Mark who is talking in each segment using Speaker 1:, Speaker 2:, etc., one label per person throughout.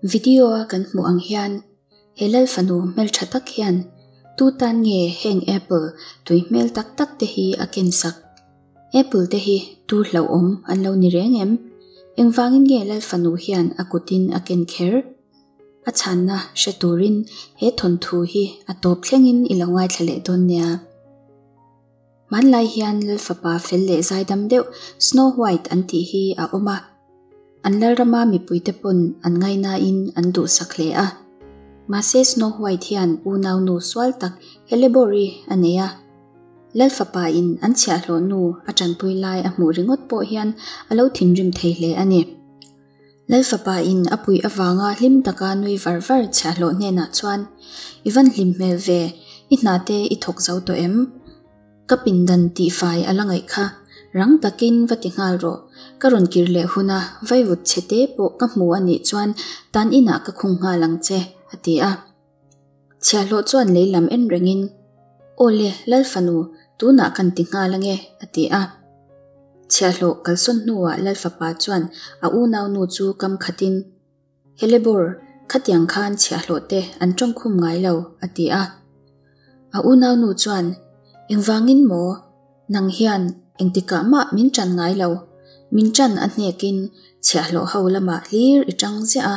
Speaker 1: Video a kan hmuh ang hian he lal fanu hmeltha tak hian tu tan nge heng apple tui hmel tak tak te hi a ken sak? Apple te hi tu hlauhawm an lo ni reng em? Engvangin nge lal fanu hian a kutin a ken kher? A chhanna hre turin he thawnthu hi a tawp thlengin i lo ngaithla leh dawn nia. Hmanlai hian Lal fapa fel leh zaidam deuh Snow White an tih hi a awm a. An lalrama mipuite pawn an ngainain an duhsak hle a. Mahse Snow White hian unaunu sual tak Hellebore a nei a. Lal fapa in an chhiahhlawh nu a tanpui lai a hmuh ringawt pawh hian a lo thinrim thei hle a ni. Lal fapa in a puih avanga hlim taka nui var var chhiahhlawh hnenah chuan, I van hlim hmel ve, i hna te i thawk zo tawh em? Ka pindan tihfai a la ngaih kha, rang takin va ti nghal rawh. Ka rawn kir leh huna vaivut chhe te pawh ka hmu a nih chuan tan inah ka khung nghal ang che, a ti a. Chhiahhlawh chuan lei lam en rengin, Aw le, Lal fanu, tunah kan ti nghal ange, a ti a. Chhiahhlawh kalsawn hnuah Lal fapa chuan a unaunu chu kam khatin, Helebor, khatiang khan chhiahhlawh te an tawngkhum ngai lo, a ti a. A unaunu chuan, Engvangin maw? Nang hian engtikah mah min ṭan ngai lo. Min ṭan a hnekin chhiahhlawh ho lamah hlir i ṭang ziah a,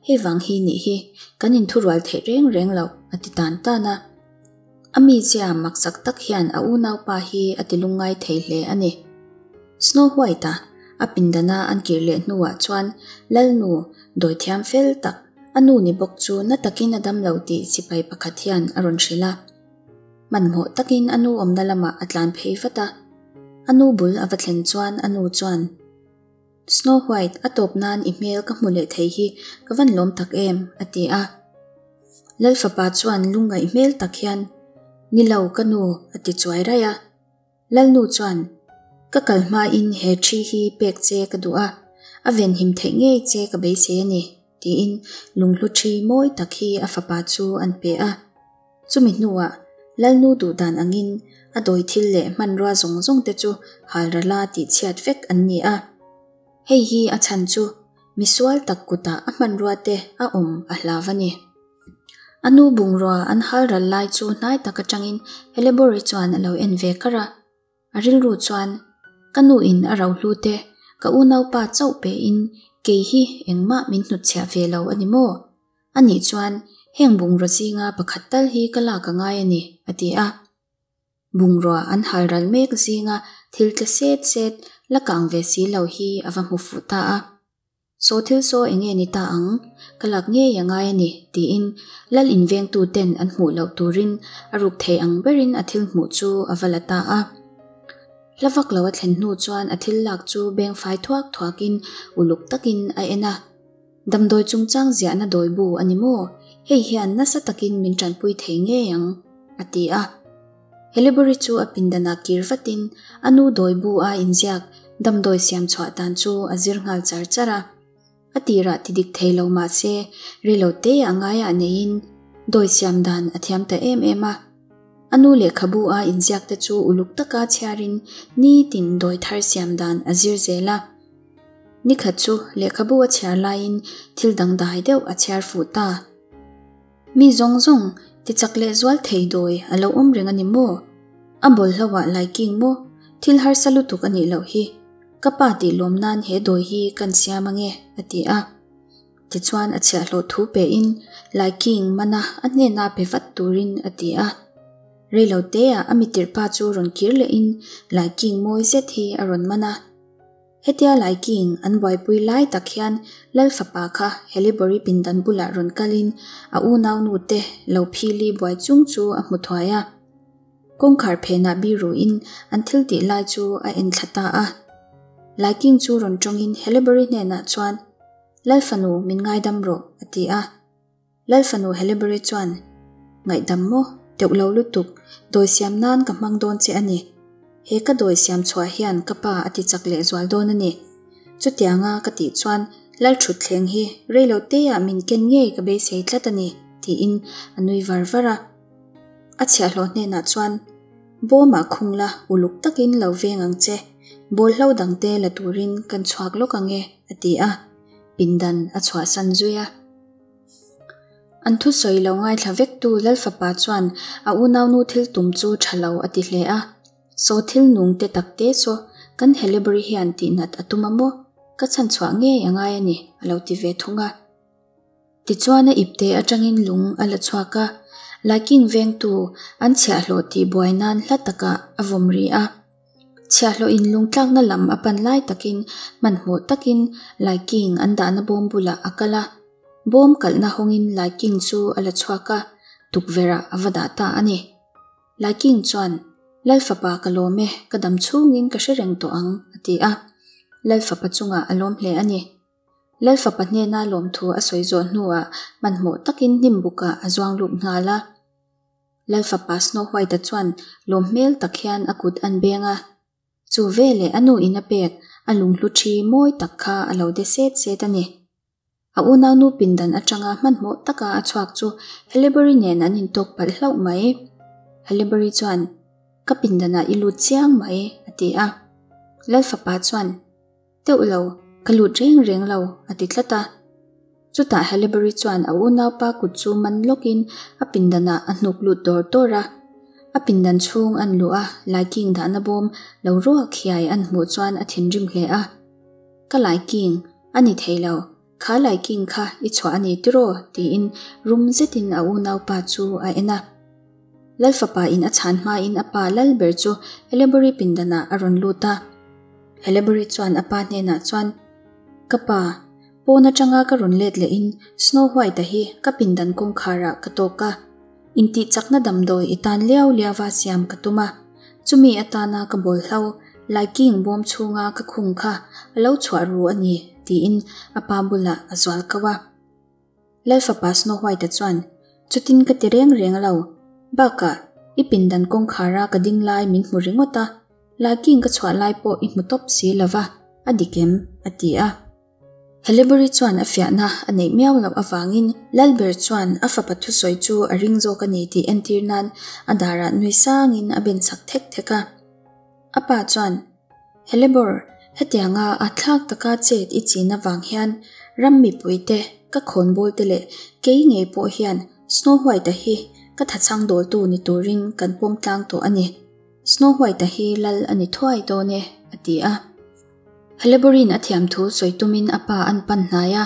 Speaker 1: hei vang hi nih hi kan inthurual theih reng reng loh, a ti tan tan a. A mizia maksak tak hian a unaupa hi a ti lungngai thei hle a ni. Snow White-a a pindana an kir leh hnuah chuan Lalnu dawithiam fel tak, a nu ni bawk chu na takin a dam lo tih sipai pakhat hian a rawn hrilh a. Hmanhmawh takin a nu awmna lamah a tlan phei vat a. A nu bul a va thlen chuan a nu chuan, Snow White, a tawp nan i hmel ka hmu leh thei hi ka van lawm tak em, a ti a. Lal fapa chuan lungngaih hmel tak hian, Ni lo ka nu, a ti chuai raih a. Lalnu chuan, Ka kal hmain he thi hi pek che ka duh a, a venhim theih ngei che ka beisei a ni, tiin lunghlu thi mawi tak hi a fapa chu an pe a. Chumi hnuah Lalnu duh dan angin a dawi thil leh hmanrua zawng zawng te chu halrala tihchhiat vek an ni a. Hei hi a chhan chu misual tak kutah a hmanrua te a awm a hlav a ni. A nu bungrua an hal ral lai chu hnai tak atangin Helebori chuan a lo en ve kar a. A rilru chuan, Ka nu in a rohlu te, ka unaupa chauh pe in kei hi engmah min hnutchhiah ve lo a ni maw? A nih chuan heng bungrua zinga pakhat tal hi ka lak a ngai a ni, a ti a. Bungrua an hal ral mek zinga thil tla set set la kang ve si lo hi a va hmu fuh ta a. Saw thil saw eng nge ni ta ang? Ka lak ngei a ngai a ni, tiin lal invengtu ten an hmuh loh turin a ruk thei ang berin a thil hmuh chu a va la ta a. Hla vak lo a thlen hnu chuan a thil lak chu beng fai thuak thuakin uluk takin a en a. Damdawi chungchang ziahna dawi bu a ni maw? Hei hian nasa takin min tanpui thei ngei ang, a ti a. Helebori chu a pindanah kir vatin a nu dawi bu a inziak damdawi siam chhuah dan chu a zir nghal char char a. A tirah ti dik thei lo mah se reilo te a ngaiah neiin dawi siam dan a thiam ta em em a. A nu lehkhabu a inziak te chu uluk taka chhiarin nitin dawi thar siam dan a zir zel a. Nikhat chu lehkhabu a chhiar laiin thil dangdai deuh a chhiar fuh ta. Mi zawng zawng tichak leh zual thei dawi a lo awm reng a ni maw? A bawlhlo ah laiking maw? Thil harsa lutuk a nih loh hi. Ka pa tih lawm nan he dawi hi kan siam ange, a ti a. Tichuan a chhiahhlawh thu pe in laiking mana a hnena pe vat turin a ti a. Reilo te ah a mitirhpa chu rawn kir leh in laiking mawi zet hi a rawn man a. Hetia Laiking an buaipui lai tak hian Lal fapa kha Helibori pindan bulah rawn kalin a unaunu te lo phili buai chung chu a hmu thuai a. Kawngkhar phenah biruin an thil tih lai chu a en thla ta a. Laiking chu rawn tawngin Helibori hnenah chuan, Lal fanu min ngaidam rawh, a ti a. Lal fanu Heleberi chuan, Ngaihdam maw? Teuh lo lutuk, dawi siam nan ka hmang dawn che a ni. He ka dawi siam chhuah hian ka pa a ti chak leh zual dawn a ni. Chutianga ka tih chuan Lal thutthleng hi reilo teah min ken ngei ka beisei tlat a ni, tiin a nui var var a. A chhiahhlawh hnenah chuan, Bawmah khung la, uluk takin lo veng ang che. Bawlhlo dangte la turin kan chhuak lawk ang e, a ti a. Pindan a chhuahsan zui a. An thusawi lo ngaithla vektu Lalfapa chuan a unaunu thil tum chu tha lo a ti hle a. Saw thil nung te tak te saw kan Hellebury hian tihnat a tum a maw? Ka chhanchhuah ngei a ngai a ni, a lo ti ve thung a. Tichuan a ipte atangin lung a la chhuak a, Laiking vengtu an chhiahhlawh tih buai nan hla takah a vawm ri a. Chhiahhlawh in lung tlakna lam a pan lai takin hmanhmawh takin Laiking an dahna bawm bulah a kal a. Bawm kalhna hawngin Laiking chu a la chhuak a, tukverhah a va dah ta a ni. Laiking chuan, Lal fapa ka lawm e, ka dam chhungin ka hre reng tawh ang, a ti a. Lal fapa chungah a lawm hle a ni. Lal fapa hnena lawmthu a sawi zawh hnuah hmanhmawh takin hnim bukah a zuang lut nghal a. Lal fapa Snow White-a chuan lawm hmel tak hian a kut an beng a. Chu veleh a nu in a pek a lunghlu thi mawi tak kha a lo de set set a ni. A unaunu pindan atanga hmanhmawh taka a chhuak chu Hellebury nen an intawk palh hlauh mai. Hellebury chuan, Ka pindanah i lut chiang mai, a ti a. Lal fapa chuan, Teuh lo, ka lut reng reng lo, a ti tlat a. Chutah Hellebury chuan a unaupa kut chu man lawkin a pindanah a hnuk lut dawr dawr a. A pindan chhung an luh a, laiking dahna bawm lo ruak hiai an hmuh chuan a thinrim hle a. Ka laiking, a ni thei lo, kha laiking kha i chhuah a ni tiraw? tiin rum zetin a unaupa chu a en a. Lal fapa in a chhan hmain a pa lal ber chu Hellebury pindanah a rawn lut a. Hellebury chuan a pa hnenah chuan, Ka pa, pawn atanga ka rawn let lehin Snow White-a hi ka pindan kawngkharah ka tawk a. Intihchakna damdawi i tan liau liauva siam ka tum a. Chumi atana ka bawlhlo, laiking bawm chhunga ka khung kha a lo chhuah ru a ni, tiin a pa bulah a zual kau a. Lal fapa Snow White-a chuan, Chutin ka ti reng reng lo. Bakah, i pindan kawngkhara ka ding lai min hmu ringawt a, laiking ka chhuah lai pawh i hmu tawp si lo va, a dik em? a ti a. Hellebury chuan a fiahna a neih miau loh avangin Lalber chuan a fapa thusawi chu a ring zawk a ni tih entir nan a darah nui sangin a ben chak thek thek a. A pa chuan, Hellebor, hetianga a thlak taka chet i chin avang hian ram mipuite, ka khawnbawlte leh kei ngei pawh hian Snow White-a hi ka thachhang dawltu ni turin kan pawm tlang tawh a ni. Snow White-a hi lal a ni thuai dawn e, a ti a. Helleborin a thiam thu sawi tumin a pa an pan hnai a,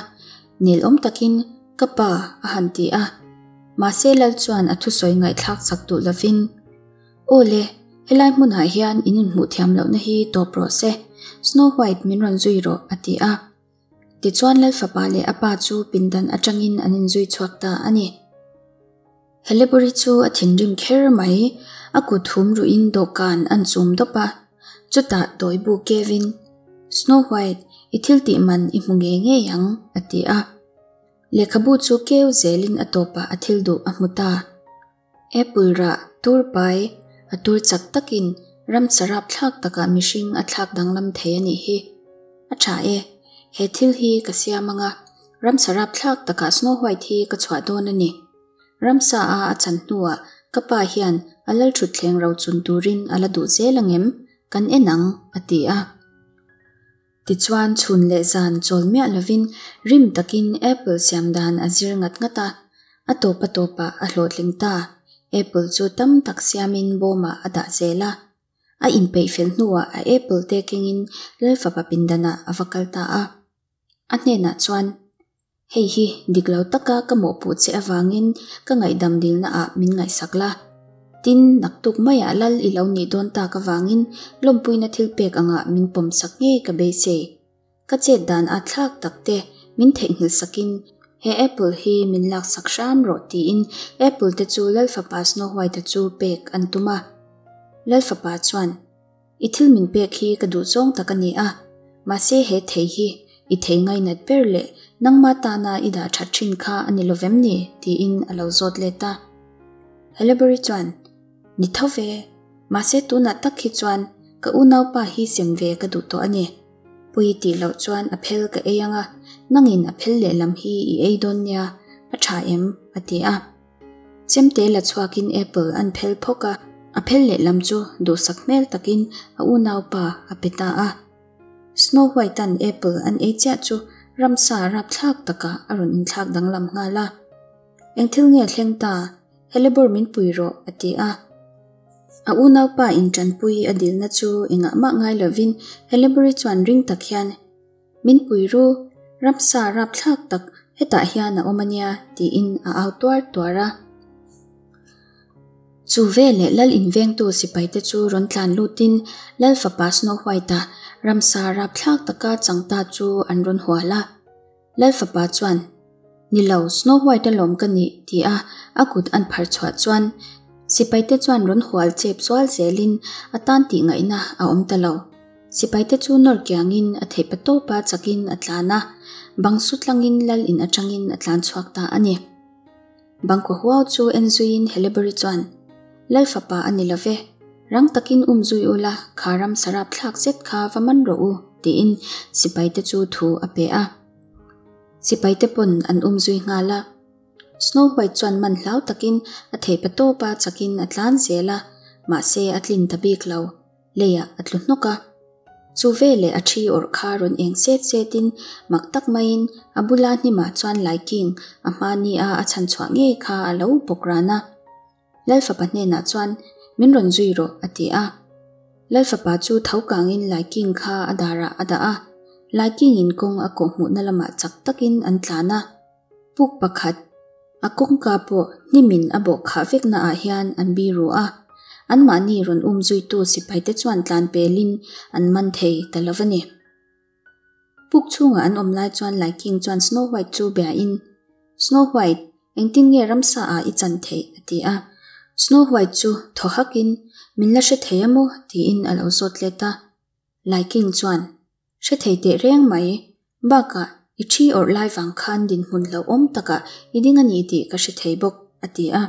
Speaker 1: nel awm takin, Ka pa, a han ti a. Mahse lal chuan a thusawi ngaihthlak chak duh lovin, Aw le, helai hmunah hian in inhmuh thiam lohna hi tawp rawh se, Snow White min rawn zui rawh, a ti a. Tichuan Lal fapa leh a pa chu pindan atangin an inzui chhuak ta a ni. Hellebury chu a thinrim kher mai, a kut hum ruhin dawhkan an chum dawp a, chutah dawibu kevin, Snow White, i thil tih man i hmu ngei ngei ang, a ti a. Lehkhabu chu keu zelin a tawpah a thil duh a hmu ta. Apple rah tur pai a tur chak takin ramsa rapthlak takah mihring a thlak danglam thei a nih hi. A tha e, he thil hi ka siam anga ramsa rapthlak takah Snow White hi ka chhuah dawn a ni. Ramsa a a chan hnuah ka pa hian a lalthutthleng rochun turin a la duh zel angem? Kan en ang, a ti a. Tichuan chhun leh zan chawl miah lovin rim takin Apple siam dan a zir ngat ngat a, a tawp a tawpah a hlawhtling ta. Apple chu tam tak siamin bawmah a dah zel a. A inpeih fel hnuah a Apple te kengin Lalfapa pindanah a va kal ta a. A hnenah chuan, Hei hi dik lo taka ka mawhpuh che avangin ka ngaihdam dilna ah min ngaihsak la. Tin, naktuk maiah lal i lo nih dawn tak avangin lawmpuina thil pek angah min pawmsak ngei ka beisei. Ka chet dan a thlak tak te min theihnghilh sakin he apple hi min laksak hram rawh tiin apple te chu Lalfapa Snow White-a chu pek an tum a. Lalfapa chuan. I thil min pek hi ka duh zawng tak a ni a, mahse he thei hi i thei ngainat ber leh nangma tana i dah that thin kha a ni lovem ni? tiin a lo zawt let a. Hellebury chuan, Ni tho ve, mahse tunah tak hi chuan ka unaupa hi sem ve ka duh tawh a ni. Pui tih loh chuan a phel ka ei ang a, nangin a phel lehlam hi i ei dawn nia, a tha em? a ti a. Chemte la chhuakin apple an phel phawk a, a phel lehlam chu duhsak hmel takin a unaupa a pe ta a. Snow White-a'n apple an ei chiah chu ramsa rapthlak takah a rawn inthlak danglam nghal a. Eng thil nge thleng ta? Hellebore min pui rawh, a ti a. A unaupa in tanpui a dilna chu engah mah ngai lovin Hellebore chuan ring tak hian, Min pui ru, ramsa rapthlak tak hetah hian a awm a nia, tiin a au tuar tuar a. Chu veleh Lal invengtu sipaite chu rawn tlan lutin Lal fapa Snow White-a ramsa rapthlak taka chang ta chu an rawn hual a. Lal fapa chuan, Ni lo, Snow White alawm ka nih, ti a a kut an phar chhuah chuan sipaite chuan rawn hual chep zual zelin a tan tih ngaihna a awm ta lo. Sipaite chu nawr kiangin a theih pa tawpa chakin a tlan a, bang su tlangin Lal in atangin a tlan chhuak ta a ni. Bangkua huau chu en zuiin Hellebori chuan, Lal fapa a ni lo ve, rang takin um zui ula kha ram sarap thlak zet kha va man rawh u, tiin sipaite chu thu a pe a. Sipaite pawn an um zui nghal a. Snow White chuan man hlau takin a theihpa tawpa chakin a tlan zel a, mahse a tlin ta bik lo. Leiah a tlu hnawk a. Chu veleh a thi awrh kha rawn eng set setin mak tak maiin a bula hnimah chuan Laiking a hmani a a chhan chhuah ngei kha a lo bawk ran a. Lalfapa hnenah chuan min rawn zui rawh a ti a. Lalfapa chu tho kangin Laiking kha a darah a dah a. Laikingin kawng a kawhhmuhna lamah chak takin an tlan a. Puk pakhat, a kawngka pawh hnimin a bawh khah vekna ah hian an biru a, anmahni rawn um zuitu sipaite chuan tlan pelin an man thei ta lo a ni. Puk chhungah an awm lai chuan Lai King chuan Snow White chu biain, Snow White, engtin nge ramsa ah i chan theih? a ti a. Snow White chu thaw hakin, Min la hre thei a maw? tiin a lo zawt let a. Lai King chuan, Hre thei teh reng mai. Bakah, i thi awrh lai vang khan dinhmun hlauhawm takah i ding a ni tih ka hre thei bawk, a ti a.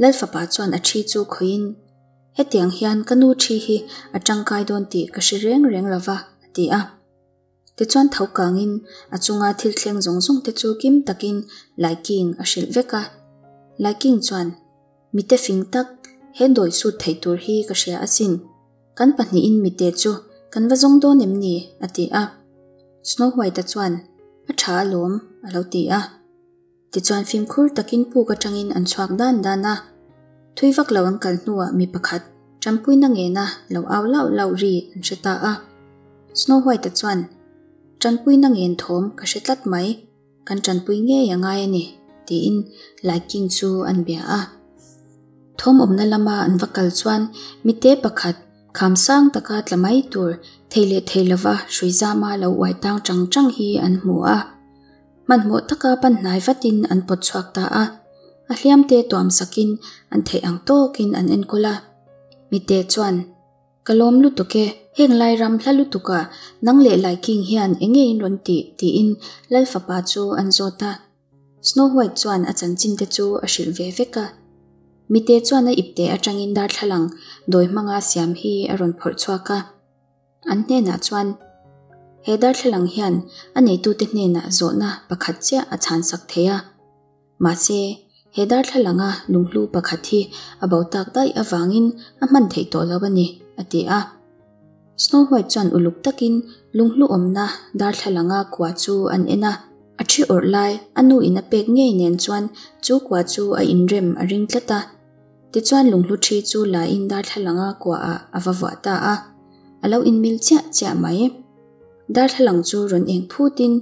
Speaker 1: Lal fapa chuan a thi chu khawihin, Hetiang hian ka nu thi hi a tangkai dawn tih ka hre reng reng lo va, a ti a. Tichuan tho kangin a chunga thil thleng zawng zawng te chu kim takin Laiking a hrilh vek a. Laiking chuan, Mite fing tak, he dawi sut theih tur hi ka hria asin. Kan pahnihin mite chu kan va zawng dawn em ni? a ti a. Snow White-a chuan, A tha alawm, a lo ti a. Tichuan fimkhur takin puk atangin an chhuak dan dan a. Thui vak lo an kal hnuah mi pakhat tanpuina ngena lo au lauh lauh ri an hre ta a. Snow White-a chuan, Tanpuina ngen thawm ka hre tlat mai. Kan tanpui ngei a ngai a ni, tiin Laiking chu an bia a. Thawm awmna lama an va kal chuan mite pakhat kham sang taka tla mai tur thei leh thei lova hrui zama lo uai tang chang chang hi an hmu a. Hmanhmawh taka pan hnai vatin an pawt chhuak ta a. A hliamte tuam sakin an theih ang tawkin an enkawl a. Mite chuan. Ka lawm lutuk e, heng lai ram hla lutuk ah nang leh Lai King hian enge in rawn tih? tiin Lal fapa chu an zawt a. Snow White chuan a chanchin te chu a hrilh ve vek a. Mite chuan a ipte atangin darthlalang dawi hmanga siam hi a rawn phawrh chhuak a. An hnenah chuan, He darthlalang hian a neitute hnenah zawhna pakhat chiah a chhansak thei a. Mahse, he darthlalanga lunghlu pakhat hi a bo tak daih avangin a hman theih tawh lo a ni, a ti a. Snow White chuan uluk takin lunghlu awmna darthlalanga kua chu an en a. A thi awrh lai a nu in a pek ngei nen chuan chu kua chu a inrem a ring tlat a. Tichuan lunghlu thi chu la in darthlalanga kuaah a va vuah ta a. A lo inmil chiah chiah mai. Darthlalang chu rawn eng phutin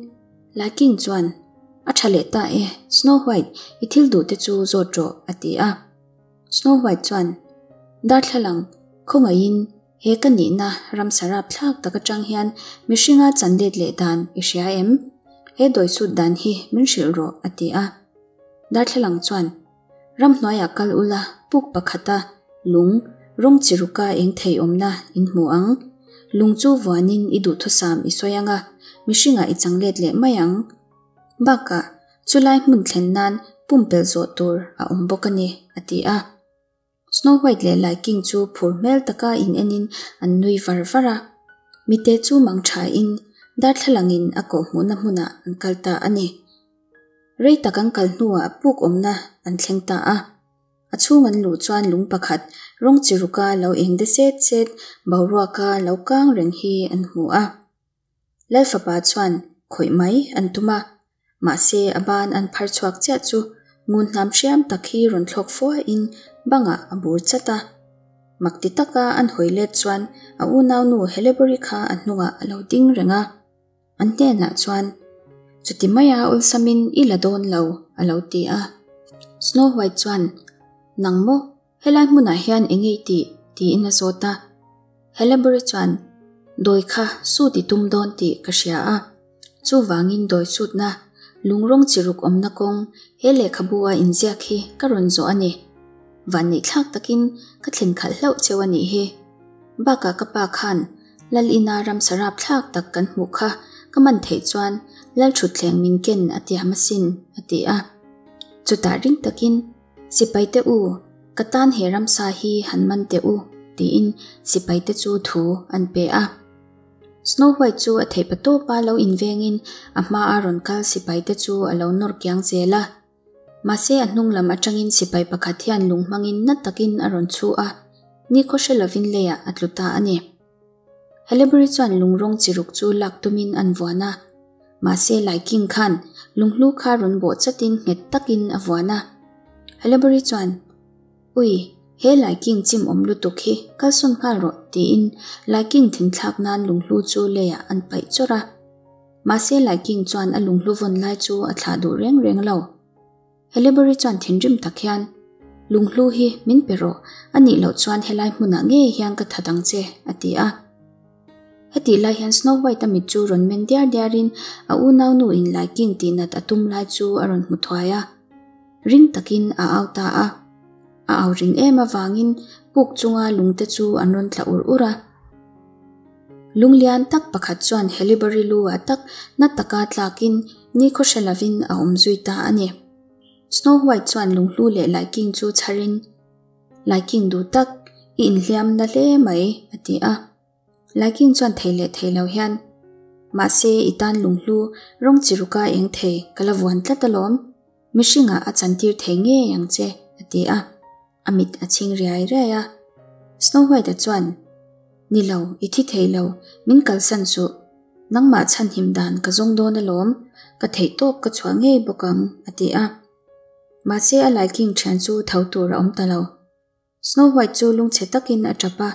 Speaker 1: Lai King chuan, A tha leh ta e, Snow White, i thil duh te chu zawt rawh, a ti a. Snow White chuan, Darthlalang, khawngaihin he ka nihna ramsa rapthlak tak atang hian mihringa chan let leh dan i hria em? He dawisut dan hi min hrilh rawh, a ti a. Darthlalang chuan, Ramhnuaiah kal ula puk pakhata lung rawng chi ruka eng thei awmna in hmu ang. Lung chu vuanin i duhthusam i sawi ang a, mihringah i chang let leh mai ang. Bakah, chulai hmun thlen nan pumpelh zawh tur a awm bawk a ni, a ti a. Snow White leh Lai King chu phur hmel taka in enin an nui var var a. Mite chu mang thain darthlalangin a kawhhmuhna hmunah an kal ta a ni. Rei tak an kal hnuah puk awmna an thleng ta a. A chhung an luh chuan lung pakhat rawng chi ruka lo eng de set set boruaka lo kang reng hi an hmu a. Lalfapa chuan khawih mai an tum a, mahse a ban an phar chhuak chiah chu Ngunhnam hriam tak hi rawn thlawk fua in bangah a bur chat a. Mak ti taka an hawi let chuan a unaunu Helebori kha a hnungah a lo ding reng a. An hnenah chuan, Chuti maia awlsamin i la dawn lo, a lo ti a. Snow White chuan, Nang maw, helai hmunah hian eng nge i tih? tiin a zawt a. Helebori chuan, Dawi kha sut i tum dawn tih ka hria a. Chuvangin dawi sutna, lungrawng chi ruk awmna kawng he lehkhabu a inziak hi ka rawn zawh a ni. Vanneihthlak takin ka thlen khalh hlauh cheu a nih hi. Bakah ka pa khan Lal ina ramsa rapthlak tak kan hmuh kha ka man theih chuan Lal thutthleng min ken a tiam asin, a ti a. Chutah ring takin, Sipaite u, ka tan he ramsa hi han man teh u, tiin sipaite chu thu an pe a. Snow White chu a theih patawpa lo invengin a hmaa rawn kal sipaite chu a lo nawr kiang zel a. Mahse a hnung lam atangin sipai pakhat hian lung hmangin na takin a rawn chhu a, nikhaw hre lovin leiah a tlu ta a ni. Helebri chuan lung rawng chi ruk chu lak tumin an vuan a. Mahse Lai King khan lunghlu kha rawn bawh chatin nghet takin a vuan a. Helebri chuan, Ui, he Lai King chim awm lutuk hi kalsawn nghal rawh tiin Lai King thinthlak nan lunghlu chu leiah an paih chawrh a. Mahse Lai King chuan a lunghlu vawn lai chu a thlah duh reng reng lo. Helebori chuan thinrim tak hian, Lunghlu hi min pe rawh, a nih loh chuan helai hmunah ngei hian ka that ang che, a ti a. Hetih lai hian Snow White-a mit chu rawn men diar diarin a unaunu in Lai King tihnat a tum lai chu a rawn hmu thuai a. Ring takin a au ta a. A au rin em avangin puk chunga lungte chu an rawn tla ur ur a. Lung lian tak pakhat chuan Helibari lu ah tak na taka tlakin nikhaw hre lovin a awm zui ta a ni. Snow White chuan lunghlu leh Laiking chu chharin, Laiking duh tak, i inhliam na hle mai, a ti a. Laiking chuan thei leh thei lo hian, Mahse i tan lunghlu rawng chi ruka eng thei ka la vuan tlat alawm, mihringah a chantir thei ngei ang che, a ti a. A mit a chhing riai riai a. Snow White-a chuan, Ni lo, i thi thei lo, min kalsan suh. Nangmah chhanhim dan ka zawng dawn alawm, ka theih tawp ka chhuah ngei bawk ang, a ti a. Mahse a laiking thian chu tho tur a awm ta lo. Snow White chu lungchhe takin a tap a,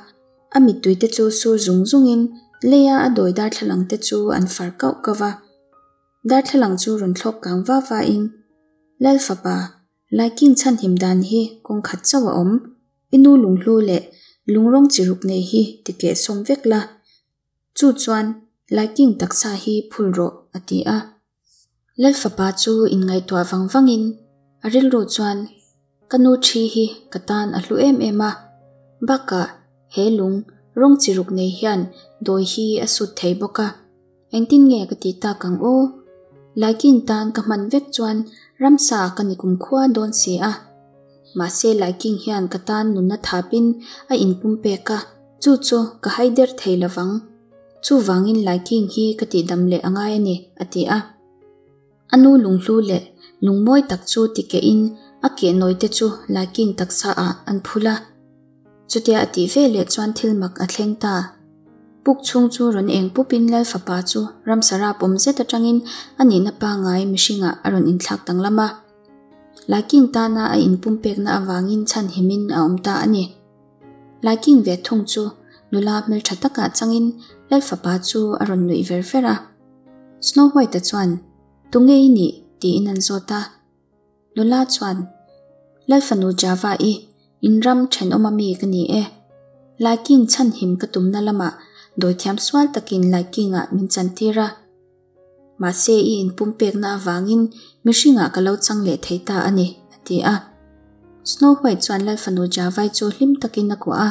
Speaker 1: a mittui te chu sur zung zungin leia a dawi darthlalang te chu an far kauh kauh va. Darthlalang chu rawn thlawk kang va va in, Lal fapa, Laiking chhanhim dan hi kawng khat chauh a awm. I nu lunghlu leh lungrawng chi ruk nei hi ti keh sawm vek la. Chu chuan Laiking taksa hi phul rawh, a ti a. Lal fapa chu inngaihtuah vang vangin a rilru chuan, Ka nu thi hi ka tan a hlu em em a. Bakah he lung rawng chi ruk nei hian dawi hi a sut thei bawk a. Engtin nge ka tih tak ang aw? Laiking tan ka hman vek chuan ramsa ka ni kumkhua dawn si a. Mahse Laiking hian ka tan nunna thapin a inpumpek a, chu chu ka haider thei lovang. Chuvangin Laiking hi ka tihdam leh a ngai a ni, a ti a. A nu lunghlu leh lungmawi tak chu tikehin a kehnawi te chu Laiking taksa ah an phul a. Chutia a tih ve leh chuan thil mak a thleng ta. Puk chhung chu rawn eng pupin Lal fapa chu ramsa rap awm zet atangin a nihna pangai mihringah a rawn inthlak danglam a. Laiking tana a inpumpekna avangin chhanhimin a awm ta a ni. Laiking ve thung chu nula hmeltha takah changin Lal fapa chu a rawn nuih ver ver a. Snow White-a chuan, Tunge i nih? tiin an zawt a. Nula chuan, Lal fanu Java-i, in ram thenawma mi ka ni e. Laiking chhanhim ka tumna lamah dawithiam sual takin Laiking-ah min chantir a. Mahse i inpumpekna avangin mihringah ka lo chang leh thei ta a ni, a ti a. Snow White chuan Lal fanu Java-i chu hlim takin a kuah a.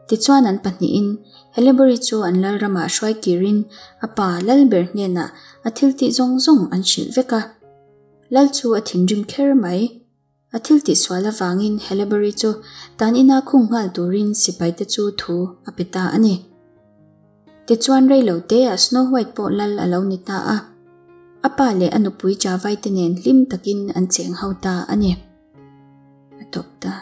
Speaker 1: Tichuan an pahnihin Helebori chu an lalramah hruai kirin a pa Lalber hnenah a thiltih zawng zawng an hrilh vek a. Lal chu a thinrim kher mai. A thil tihsual avangin Helebori chu tan ina khung nghal turin sipaite chu thu a pe ta a ni. Tichuan rei lo teah Snow White pawh lal a lo ni ta a. A pa leh a nupui Javaite nen hlim takin an cheng ho ta a ni. A tawp ta.